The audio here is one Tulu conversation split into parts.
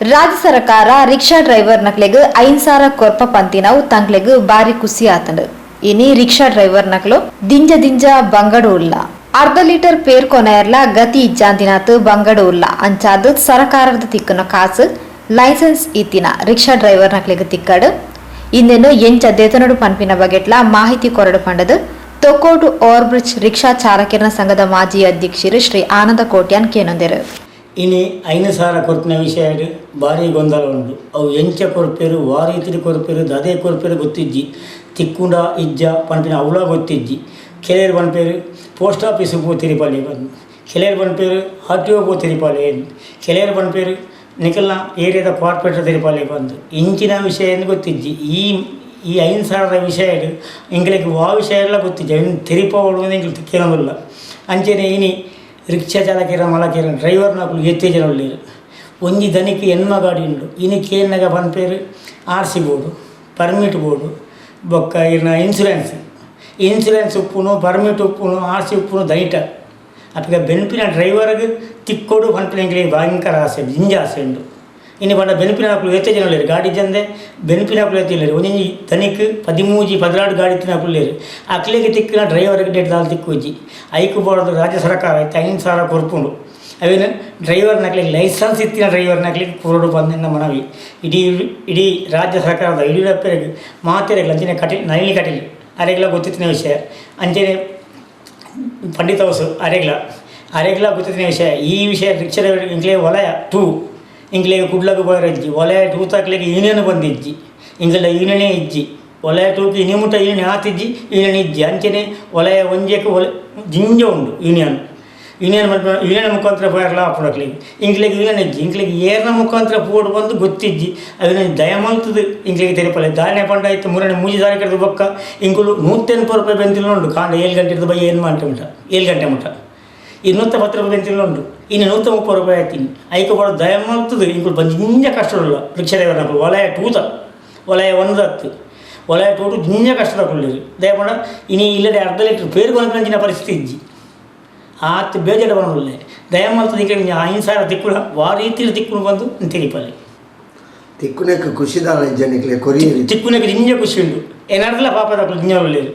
ರಾಜ್ಯ ಸರ್ಕಾರ ರಿಕ್ಷಾ ಡ್ರೈವರ್ ನಕ್ಲೆಗ್ 5000 ಕೊರ್ಪ ಪಂತಿನವು ತಂಕ್ಲೆಗ್ ಬಾರಿ ಖುಷಿ ಆತಂಡ್. ಇನಿ ರಿಕ್ಷಾ ಡ್ರೈವರ್ ನಕ್ಲು ದಿಂಜ ದಿಂಜ ಬಂಗಡು ಉಲ್ಲ. ಅರ್ಧ ಲೀಟರ್ ಪೇರ್ ಕೊನೆಯರ್ಲ ಗತಿ ಇಜ್ಜಾಂದಿನಾತ್ ಬಂಗಡು ಉಲ್ಲ. ಅಂಚಾದ್ ಸರಕಾರದ ತಿಕ್ಕುನ ಕಾಸು ಲೈಸೆನ್ಸ್ ಇತ್ತಿನ ರಿಕ್ಷಾ ಡ್ರೈವರ್ ನಕ್ಲೆಗ್ ತಿಕ್ಕಡ್, ಇಂದೆನ್ ಎಂಚ ದೇತನಡು ಪನ್ಪಿನ ಬಗೆಟ್ಲ ಮಾಹಿತಿ ಕೊರಡು ಪಂಡದು ತೊಕ್ಕೊಟ್ಟು ಓವರ್ ಬ್ರಿಡ್ಜ್ ರಿಕ್ಷಾ ಚಾಲಕೆರ್ನ ಸಂಘದ ಮಾಜಿ ಅಧ್ಯಕ್ಷರು ಶ್ರೀ ಆನಂದ ಕೋಟ್ಯಾನ್ ಕೇನೊಂದೆರು. ಇನಿ 5000 ಕೊರ್ಪಿನ ವಿಷಯ ಭಾರಿ ಗೊಂದಲ ಉಂಡು. ಅವು ಎಂಚ ಕೊರ್ಪೆರು, ವಾ ರೀತಿಡ್ ಕೊರ್ಪೆರು, ದಾದೆ ಕೊರ್ಪೆರು ಗೊತ್ತಿಜ್ಜಿ. ತಿಕ್ಕುಂಡ ಇಜ್ಜ ಪನ್ಪಿನ ಅವ್ಲ ಗೊತ್ತಿಜ್ಜಿ. ಕೆಲವರು ಪನ್ಪೆರು ಪೋಸ್ಟ್ ಆಫೀಸ್ ಪೋ ತೆರಿಪಾಲೆ ಪಂದ್, ಕೆಲವರು ಪನ್ಪೆರು ಆರ್ ಟಿ ಒ ಪೋ ತೆರಿಪಾಲೆ, ಕೆಲವರು ಪನ್ಪೆರು ನಿಕಲ್ನ ಏರಿಯಾದ ಕಾರ್ಪೊರೇಟರ್ ತೆರಿಪಾಲೆ ಪಂದ್. ಇಂಚಿನ ವಿಷಯ ಗೊತ್ತಿಜ್ಜಿ. ಈ ಈ 5000ದ ವಿಷಯ ಎಂಕ್ಲೆಗ್ ವಾ ವಿಷಯ ಎಲ್ಲ ಗೊತ್ತಿಜ್ಜಿ. ಅವೆನ್ ತೆರಿಪಾವೊಡು ಎಂಕ್ಲು ಕೇನೊಂದುಲ್ಲ. ಅಂಚೆನೆ ಇನಿ ರಿಕ್ಷಾ ಚಾಲಕೆರ್ ಮಲಕೆರ್ ಡ್ರೈವರ್ನಕುಲು ಏತೇ ಜನ ಉಲ್ಲೆರ್. ಒಂಜಿ ದನಿಕ್ ಎಣ್ಮ ಗಾಡಿ ಉಂಡು. ಇನಿ ಕೇನ್ನಗ ಪನ್ಪೆರ್ ಆರ್ ಸಿ ಬೋಡು, ಪರ್ಮಿಟ್ ಬೋಡು, ಬೊಕ್ಕ ಇರ್ನ ಇನ್ಶೂರೆನ್ಸ್. ಇನ್ಶೂರೆನ್ಸ್ ಉಪ್ಪುನು, ಪರ್ಮಿಟ್ ಉಪ್ಪುನು, ಆರ್ ಸಿ ಉಪ್ಪುನು ದನಿಟ. ಅಪಗ ಬೆನ್ಪಿನ ಡ್ರೈವರ್ಗ್ ತಿಕ್ಕೊಡು ಪನ್ಪಿನ ಎಂಕ್ಲೆಗ್ ಭಯಂಕರ ಆಸೆ, ದಿಂಜ ಆಸೆ ಉಂಡು. ಇನಿ ಪಂಡ ಬೆನ್ಪಿನಕುಲು ಏತೇ ಜನ ಉಲ್ಲೆರ್. ಗಾಡಿ ಇಜ್ಜಂದೆ ಬೆನ್ಪಿನಕುಲು ಏತ್ ಉಲ್ಲೆರ್. ಒಂಜೊಂಜಿ ದನಿಕ್ 13 12 ಗಾಡಿ ಇತ್ತಿನಕುಲು ಉಲ್ಲೆರ್. ಅಕ್ಲೆಗ್ ತಿಕ್ಕಿನ ಡ್ರೈವರ್ಗ್ ಡೇಟ್ ದಾಲ ತಿಕ್ಕುಜಿ. ಐಕ್ ಬೋಡಾದ್ ರಾಜ್ಯ ಸರ್ಕಾರ ಇತ್ತೆ 5000 ಕೊರ್ಪುಂಡು. ಅವೆನ್ ಡ್ರೈವರ್ನಕ್ಲೆಗ್, ಲೈಸೆನ್ಸ್ ಇತ್ತಿನ ಡ್ರೈವರ್ನಕ್ಲೆಗ್ ಕೊರೊಡು ಪಂದ್ ಎನ್ನ ಮನವಿ. ಇಡೀ ಇಡೀ ರಾಜ್ಯ ಸರ್ಕಾರದ ಯಡಿಯೂರಪ್ಪರಿಗೆ ಮಾತೆರೆಗ್ಲ, ಅಂಚನೆ ಕಟೀಲ್, ನಳಿನಿ ಕಟೀಲ್ ಅರೆಗ್ಲ ಗೊತ್ತಿತ್ತಿನ ವಿಷಯ. ಅಂಚನೆ ಪಂಡಿತ್ ಹೌಸ್ ಅರೆಗ್ಲ ಅರೆಗ್ಲ ಗೊತ್ತಿತ್ತಿನ ವಿಷಯ ಈ ವಿಷಯ. ರಿಕ್ಷಾ ಎಂಕ್ಲೆ ವಲಯ 2, ಎಂಕ್ಲೆಗ್ ಕುಡ್ಲಗ್ ಪೋಯೆರೆ ಇಜ್ಜಿ. ವಲಯ 2 ತಕ್ಲೆಗ್ ಯೂನಿಯನ್ ಬಂದಿಜ್ಜಿ. ಎಂಕಲ್ಡ ಯೂನಿಯನೇ ಇಜ್ಜಿ. ವಲಯ 2ಕ್ ಇನಿ ಮುಟ್ಟ ಯೂನಿಯನ್ ಆತಿಜ್ಜಿ, ಯೂನಿಯನ್ ಇಜ್ಜಿ. ಅಂಚನೆ ವಲಯ 1ಕ್ ಒಲ ದಿಂಜ ಉಂಡು ಯೂನಿಯನ್. ಯೂನಿಯನ್ ಮಲ್ಪ ಯೂನಿಯನ್ ಮುಖಾಂತರ ಪೋಯೆರ್ಲ ಆಪುಂಡು ಅಕ್ಲೆಗ್. ಎಂಕ್ಲೆಗ್ ಯೂನಿಯನ್ ಇಜ್ಜಿ. ಎಂಕ್ಲೆಗ್ ಏರ್ನ ಮುಖಾಂತರ ಪೋಡು ಪಂದ್ ಗೊತ್ತಿಜ್ಜಿ. ಅವೆನ್ ದಯಮಲ್ತುದು ಎಂಕ್ಲೆಗ್ ತೆರಿಪಾಲೆ. ದಾನೆ ಪಂಡ ಇತ್ತೆ ಮುರನಿ 3 ತಾರೀಕುರ್ದು ಬೊಕ್ಕ ಎಂಕುಲು 180 ರೂಪಾಯಿ ಬೆಂತಿನ ಉಂಡು. ಕಾಂಡೆ 7 ಗಂಟೆರ್ದು ಬಯ್ಯ 8 ಗಂಟೆ ಮುಟ್ಟ, 7 ಗಂಟೆ ಮುಟ್ಟ ಈ 110 ರೂಪಾಯಿ ಬೆಂತಿನ ಉಂಡು. ಇನ್ನು 130 ರೂಪಾಯಿ ಆಯ್ತೀನಿ. ಐಕ್ ಬೋಡ ದಯಮಲ್ತುದು ಎಂಕುಲು ದಿಂಜ ಕಷ್ಟ ಉಲ್ಲ. ರಿಕ್ಷಾ ಡ್ರೈವರ್ನಕುಲು ವಲಯ 2ದ, ವಲಯ 1 ಅತ್ತು, ವಲಯ 2 ದಿಂಜ ಕಷ್ಟದಕುಲು. ದಯಪಂಡ ಇನಿ ಇಲ್ಲಡೆ ಅರ್ಧ ಲೀಟರ್ ಪೇರು ಕೊನಪಿನಂಚಿನ ಪರಿಸ್ಥಿತಿ ಇಜ್ಜಿ. ಆತ್ ಬೇಜಾರು ಬರೋಲ್ಲ. ದಯಮಲ್ತುದು ಎಂಕ್ಲೆಗ್ 5000 ತಿಕ್ಕುನ ವಾ ರೀತಿಲಿ ತಿಕ್ಕುನು ಬಂದು ತೆರಿಪಾಲೆ. ತಿಕ್ಕುನೆಕ್ ಖುಷಿದಾಲ ಇಜ್ಜನಿಕ್ಲೆ ಕೊರಿಯರಿ? ತಿಕ್ಕುನೆಕ್ ದಿಂಜ ಖುಷಿ ಉಂಡು. ಎನರ್ದಲ ಪಾಪದಕುಲು ದಿಂಜ ಉಲ್ಲೆರ್.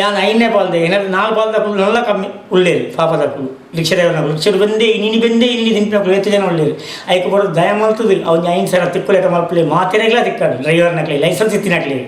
ಯಾನ್ 5ನೇ ಪಾಲ್ದೆ. ಎನರ್ದು 4 ಪಾಲ್ದಕುಲು ನಲ್ಲ ಕಮ್ಮಿ ಉಲ್ಲೆರ್. ಪಾಪದಕುಲು ರಿಕ್ಷಾ ಡ್ರೈವರ್ನಕುಲು ರಿಕ್ಷಾ ಬಂದೇ ಇನಿ ಬೆಂದೇ ಇನಿ ತಿನ್ಪಿನಕುಲು ಏತ್ ಜನ ಉಲ್ಲೆರ್. ಐಕ್ ಬೋಡ ದಯಮಲ್ತುದು ಅವು 5000 ತಿಕ್ಕುಲೆಕ ಮಲ್ಪುಲೆ. ಮಾತೆರೆಗ್ಲ ತಿಕ್ಕಡು, ಡ್ರೈವರ್ನಕ್ಲೆ, ಲೈಸೆನ್ಸ್ ಇತ್ತಿನಕ್ಲೆ.